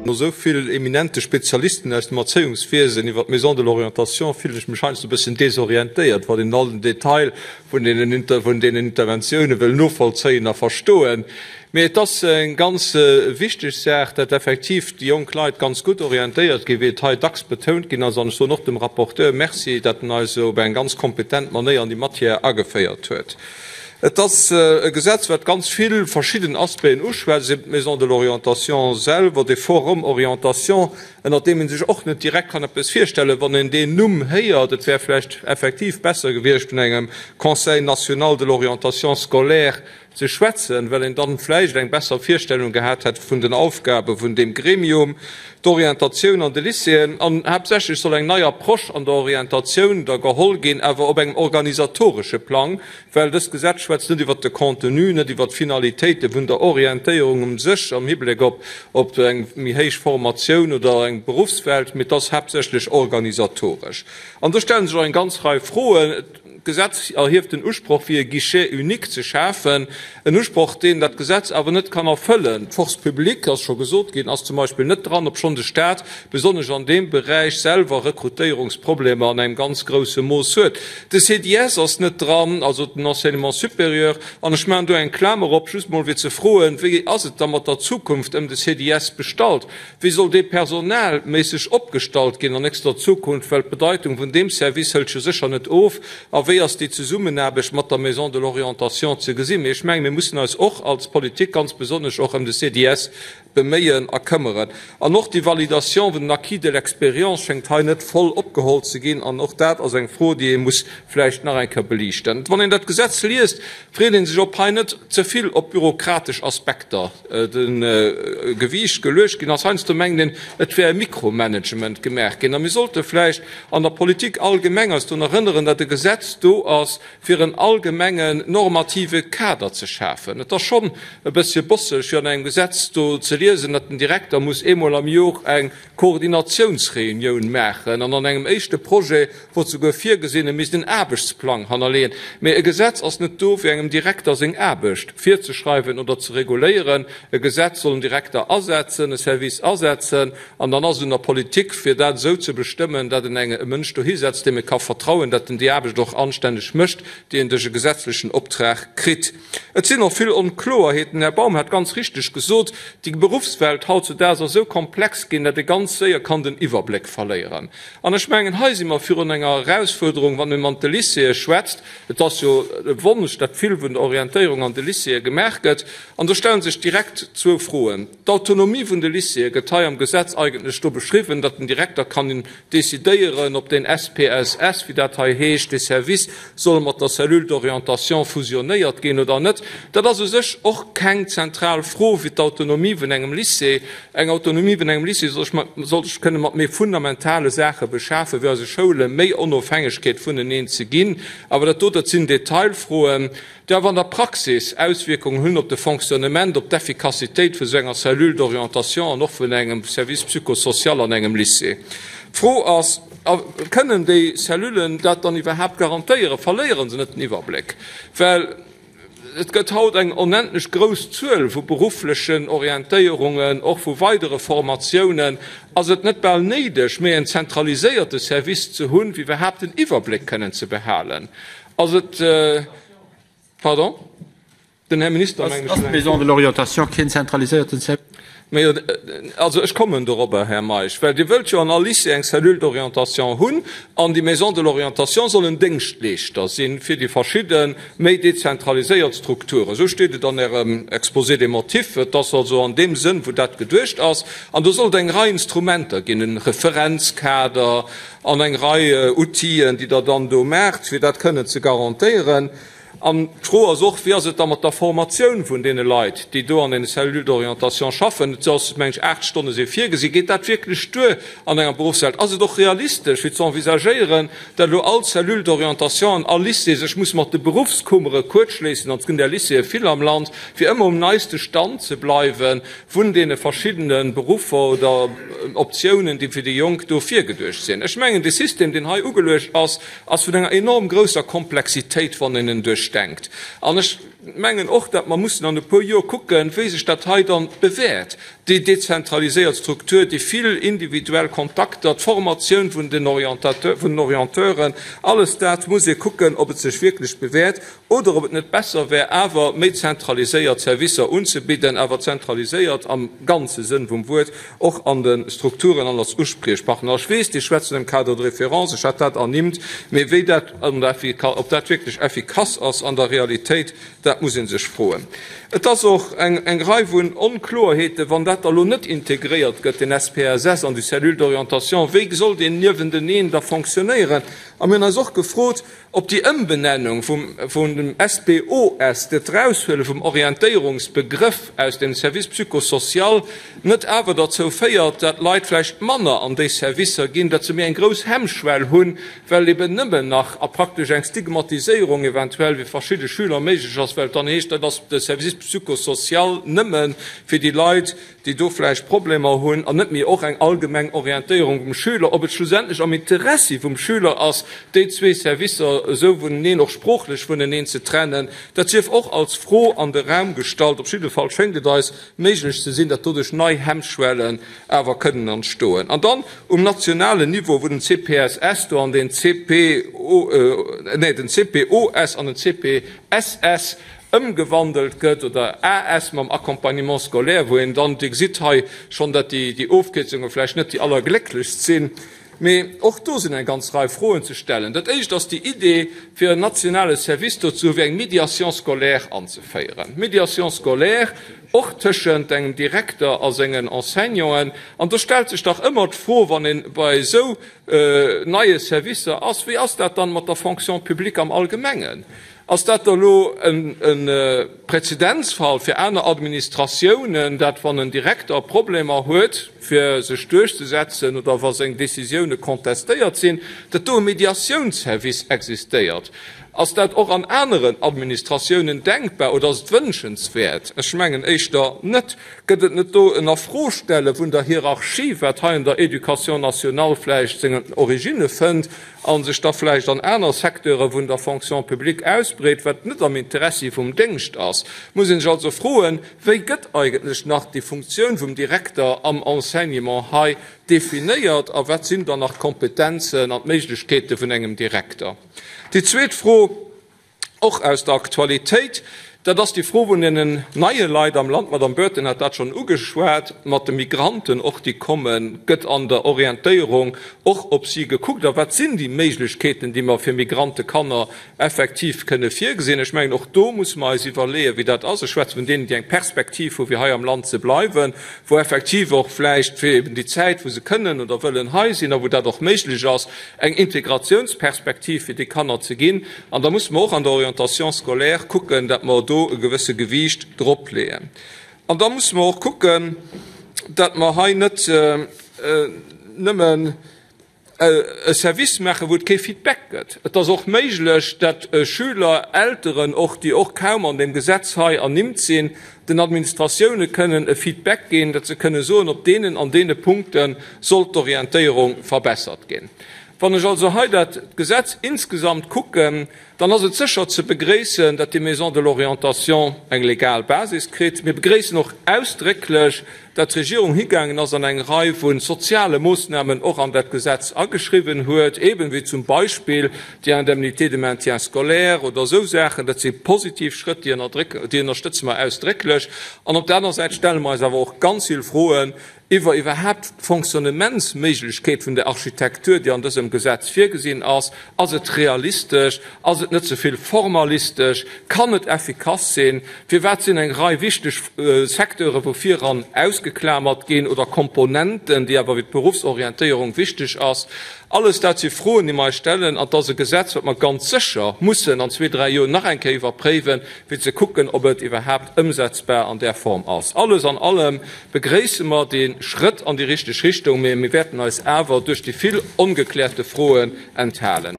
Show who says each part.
Speaker 1: No esou vill eminente Spezialisten aus dem Erzéiungswiesen iwwer d'Maison de l'orientation fillen ech mech heiansdo e bëssen desorientéiert, wann een all den Detail vun deenen Interventioune wëll novollzéien a verstoen. Mee et ass eng ganz wichteg Saach, dat effektiv déi jonk Leit ganz gutt orientéiert ginn, wéi et hei dacks betount ginn ass. An ech soen och dem Rapporteur Merci, dat en eis op eng ganz kompetent Manéier an déi Matière ageféiert huet. Et ass e Gesetz, wat ganz vill verschidden Aspecten uschwätzt, eben d'Maison de l'orientation selwer, de Forum Orientation, ënnert deem ee sech och net direkt kann eppes virstellen, wann een deen Numm héiert. Et wär vläicht effektiv besser gewiescht, vun engem Conseil national de l'orientation scolaire ze schwätzen, well een dann vläicht eng besser Virstellung gehat hätt vun den Aufgabe vun deem Gremium. D'Orientatioun an de Lycéeën, an haaptsächlech soll eng nei Approche an der Orientatioun da geholl ginn, awer op engem organisatoresche Plang, well dëst Gesetz schwätzt net iwwert de Contenu, net iwwert d'Finalitéite vun der Orientéierung um sech am Hibléck op op eng méi héich Formatioun oder eng Beruffswelt, mee et ass haaptsächlech organisatoresch. An do stelle sech och eng ganz Rei Froen. D'Gesetz erhieft den Usproch, fir e Guichet unique ze schafen, en Usproch, deen dat Gesetz awer net kann erfëllen. D'Force publique, ass scho gesot ginn, ass zum Beispill net dran, obschonn de Stat besonnesch an deem Beräich selwer Rekrutéierungsproblemer an engem ganz grousse Mooss huet. De CDS ass net dran, also den Enseignement supérieur. An ech maachen do eng Klamer op, just mol fir ze froen, Wéi ass et da mat der Zukunft ëm de CDS bestallt? Wéi soll dee personalméisseg opgestallt ginn an nächster Zukunft, well d'Bedeitung vun deem Service hëlt jo sécher net of? A wéi ass déi Zesummenaarbecht mat der Maison de l'orientation ze gesinn? Mee ech mengen, mir mussen eis och als Politik ganz besonnesch och ëm de CDS beméien a këmmeren. An och déi Validation vun den Acquis de l'expérience schéngt hei net voll opgeholl ze ginn. An och dat ass eng Fro, déi ee muss vläicht nach eng Kéier beliichten. Wann een dat Gesetz liest, freet ee sech, ob hei net ze vill op bürokratesch Aspekter de Gewiicht geluecht ginn ass. Heiansdo mengt een, et wär e Mikromanagement gemaach ginn. A mir sollte vläicht an der Politik allgemeng eis drun erënneren, datt e Gesetz do ass, fir en allgemengen normative Kader ze schafen. Et ass schonn e bëssche bosseg, fir an engem Gesetz do ze liesen, datt den Direkter muss eemol am Jor eng Koordinatiounsreunioun maachen an an engem éischte Projet wor souguer virgesinn, e misst en Aarbechtsplang hannerleeën. Mee e Gesetz ass net do, fir engem Direkter seng Aarbecht virzeschreiwen oder ze reguléieren. E Gesetz soll en Direkter asetzen, e Service asetzen, an dann ass et un der Politik, fir dat esou ze bestëmmen, datt en eng e Mënsch dohisetzt, deem e ka vertrauen, datt en déi Aarbecht och anstänneg mécht, déi en duerch e gesetzlechen Optrag kritt. Et sinn och vill Onkloerheeten. Den Här Baum hat ganz richteg gesot, déi Beruffswelt hautzudaags ass esou komplex ginn, datt ee ganz séier kann den Iwwerbléck verléieren. An ech mengen, hei si mer virun enger Erausfuerderung, wann ee mat de Lycéeë schwätzt. Et ass jo e Wonsch, datt vill vun der Orientéierung an de Lycéeë gemaach gëtt. An do stelle sech direkt zwou Froen. D'Autonomie vun de Lycéeë gëtt hei am Gesetz eigentlech do beschriwwen, datt den Direkter kann decidéieren, ob den SPSS, wéi dat hei heescht, dee Service, soll mat der Cellule d'orientation fusionéiert ginn oder net. Dat ass u sech och keng zentral Fro wéi d'Autonomie vun engem Lycée. Eng Autonomie vun engem Lycée soll sech kënne mat méi fundamentale Saache beschafen, wéi eise Schoule méi Onofhängegkeet vuneneen ze ginn. Awer dat do, dat sinn Detailfroen. déi awer an der Praxis Auswierkungen hunn op de Fonctionnement, op d'Effikassitéit vu sou enger Cellule d'orientation an och vun engem Service psychosocial an engem Lycée. D'Fro ass, Kënnen déi Cellullen dat dann iwwerhaapt garantéieren? Verléiere se net den Iwwerbléck? Well et gëtt haut eng onendlech grouss Zuel vu berufflechen Orientéierungen, och vu weidere Formatiounen. Ass et net bal néideg, méi en zentraliséierte Service ze hunn, fir iwwerhaapt den Iwwerbléck kënnen ze behalen? Ass et, pardon, den Här Minister, mengen ech.
Speaker 2: Ass d'Maison de l'orientation keen zentraliséierten Service?
Speaker 1: Mä also ech kommen dorobber, Här Meisch, well Dir wëllt jo an all Lycée eng Cellule d'orientation hunn an déi Maison de l'orientation soll en Déngschtleeschter si fir déi verschidde méi dezentraliséiert Strukturen. Esou steet et an Ärem Exposé des motifs. Et ass also an deem Sënn, wou dat geduecht ass. An do soll et eng Rei Instrumenter ginn, e Referenzkader, An eng Rei Outiller, déi Der dann do maacht, fir dat kënnen ze garantéieren. An d'Fro ass och, Wéi ass et da mat der Formatioun vun deene Leit, déi do an deene Cellules d'orientation schaffen? Et ass, meng ech, aacht Stonne si virgesi. Geet dat wierklech duer an enger Beruffswelt? Ass et och realistesch, fir ze envisagéieren, datt elo all Cellule d'orientation an all Lycée sech muss mat de Beruffskummere kuerzschléissen, an et ginn där Lycéeë vill am Land, fir ëmmer um neiste Stand ze bleiwen vun deene verschiddene Beruffer oder Optiounen, déi fir déi Jonk do virgeduecht sinn. Ech mengen, dee System, deen hei ugeluecht ass, ass vun enger enorm grousser Komplexitéit, wann een en duerch. eigentlech denkt. An ech mengen och, datt mer mussen an e puer Joer kucken, wéi sech dat hei dann bewährt, déi dezentraliséiert Struktur, déi vill individuell Kontakter, d'Formatioun vun den Orienteuren, alles dat muss ee kucken, ob et sech wierklech bewährt oder ob et net besser wär, awer méi zentraliséiert Servicer unzebidden, awer zentraliséiert am ganze Sënn vum Wuert, och an de Strukturen an als Uspriechpartner. Ech weess, Dir schwätzt vun engem Cadre de référence, ech hat dat ernimmt, mee wéi dat an der, ob dat wierklech effikass ass an der Realitéit, dat muss ee sech froen. Et ass och eng eng Rei vun Onkloerheeten, wann dat da lo net integréiert gëtt, den SPSS an déi Cellule d'orientation, wéi soll deen niewenteneen da fonctionnéieren? A mir hunn eis och gefrot, Ob déi Ëmbenennung vum dem SPOS, dat Eraushuele vum Orientéierungsbegrëff aus dem Service psychosocial, net awer derzou féiert, dat Leit vläicht manner an déi Servicer ginn, dat se méi eng grouss Hemmschwell hunn, well eben nëmmen nach a praktesch eng Stigmatiséierung eventuell fir verschidde Schüler méiglech ass, well et dann heescht, dat ass de Service psychosocial nëmme fir déi Leit, déi do vläicht Problemer hunn, an net méi och eng allgemeng Orientéierung vum Schüler, ob et schlussendlech am Interessi vum Schüler ass, déi zwee Servicer esou vuneneen, och sproochlech vuneneen ze trennen, dat sief och als Fro an de Raum gestallt. Op jidde Fall schéngt et eis méiglech ze sinn, datt doduerch nei Hemmschwellen awer kënnen entstoen. An dann um nationalen Niveau, wou den CPSS do an den CPO, nee, den CPOS an den CPSS ëmgewandelt gëtt, oder AS mam Accompagnement scolaire, wou een dann, Dir gesitt hei schonn, datt déi Ofkierzunge vläicht net déi allerglécklechst sinn, mee och do sinn eng ganz Rei Froen ze stellen. Dat Éischt ass déi Idee, fir en nationale Service do ze hu fir eng Médiation scolaire anzeféieren. Médiation scolaire och tëschent engem Direkter a sengen Enseignanten. An do stellt sech dach ëmmer d'Fro, wann ee bei esou neie Servicer ass, Wéi ass dat dann mat der Fonction publique am Allgemengen? Ass dat da elo e Präzedenzfall fir aner Administratiounen, dat wann en Direkter Problemer huet fir sech duerchzesetzen oder wa seng Décisioune contestéiert sinn, dat do e Mediatiounsservice existéiert? Ass dat och an aneren Administratiounen denkbar oder ass et wënschenswäert? Ech mengen éischter net. Gëtt et net do en Afrostelle vun der Hierarchie, wat hei an der Éducation nationale vläicht seng Originne fënnt a sech da vläicht an aner Secteure vun der Fonction publique ausbreet, wat net am Interessi vum Déngscht ass? Muss ee sech also froen, Wéi gëtt eigentlech nach déi Funktioun vum Direkter am Enseignement hei definéiert a wat sinn dann nach d'Kompetenzen an d'Méiglechkeete vun engem Direkter? Déi zweet Fro, Och aus der Aktualitéit, dat ass déi Fro vun deenen neie Leit am Land, d'Madame Burton hat dat schonn ugeschwat, mat de Migranten och, déi kommen. Gëtt an der Orientéierung och op si gekuckt? A wat sinn déi Méiglechkeeten, déi mer fir Migrantekanner effektiv kënne virgesinn? Ech mengen, och do musse mer eis iwwerleeën, wéi dat ass. Ech schwätze vun deenen, déi eng Perspektiv hu fir hei am Land ze bleiwen, wou effektiv och vläicht fir eben déi Zäit, wou se kënnen oder wëllen hei sinn a wou dat och méiglech ass, eng Integratiounsperspektiv fir déi Kanner ze ginn. An da musse mer och an der Orientation scolaire kucken, datt mer do e gewësse Gewiicht drop leeën. An da musse mer och kucken, datt mer hei net nëmmen e Service maachen, wou et kee Feedback gëtt. Et ass och méiglech, datt Schüler, Elteren och, déi och kaum an deem Gesetz hei ernimmt sinn, den Administratioune kënnen e Feedback ginn, datt se kënne soen, op deenen an deene Punkte soll d'Orientéierung verbessert ginn. Wann ech also hei dat Gesetz insgesamt kucken, dann ass et sécher ze begréissen, dat déi Maison de l'orientation eng legal Basis kritt. Mir begréissen och ausdrécklech, dat d'Regierung higaangen ass an eng Rei vu soziale Moosnamen och an dat Gesetz ageschriwwen huet, eben wéi zum Beispill déi Indemnité de maintien scolaire oder esou Saachen. Dat si positiv Schrëtt, déi ënnerstëtze mer ausdrécklech. An op der aner Säit stelle mer eis awer och ganz vill Froen iwwer iwwerhaapt d'Fonctionnementsméiglechkeet vun der Architektur, déi an dësem Gesetz virgesinn ass. Ass et realistesch? Ass et net ze vill formalistesch? Kann et effikass sinn? Firwat sinn eng Rei wichteg Secteure vu viran ausgeklamert ginn oder Komponenten, déi awer fir d'Beruffsorientéierung wichteg ass? Alles dat si Froen, déi mer eis stellen, an et ass e Gesetz, wat mer ganz sécher mussen an zwee, dräi Joer nach eng Kéier iwwerpréiwen, fir ze kucken, ob et iwwerhaapt ëmsetzbar an där Form ass. Alles an allem begréisse mer dee Schrëtt an déi richteg Richtung, mee mir wäerten eis awer duerch déi vill ongekläerte Froen enthalen.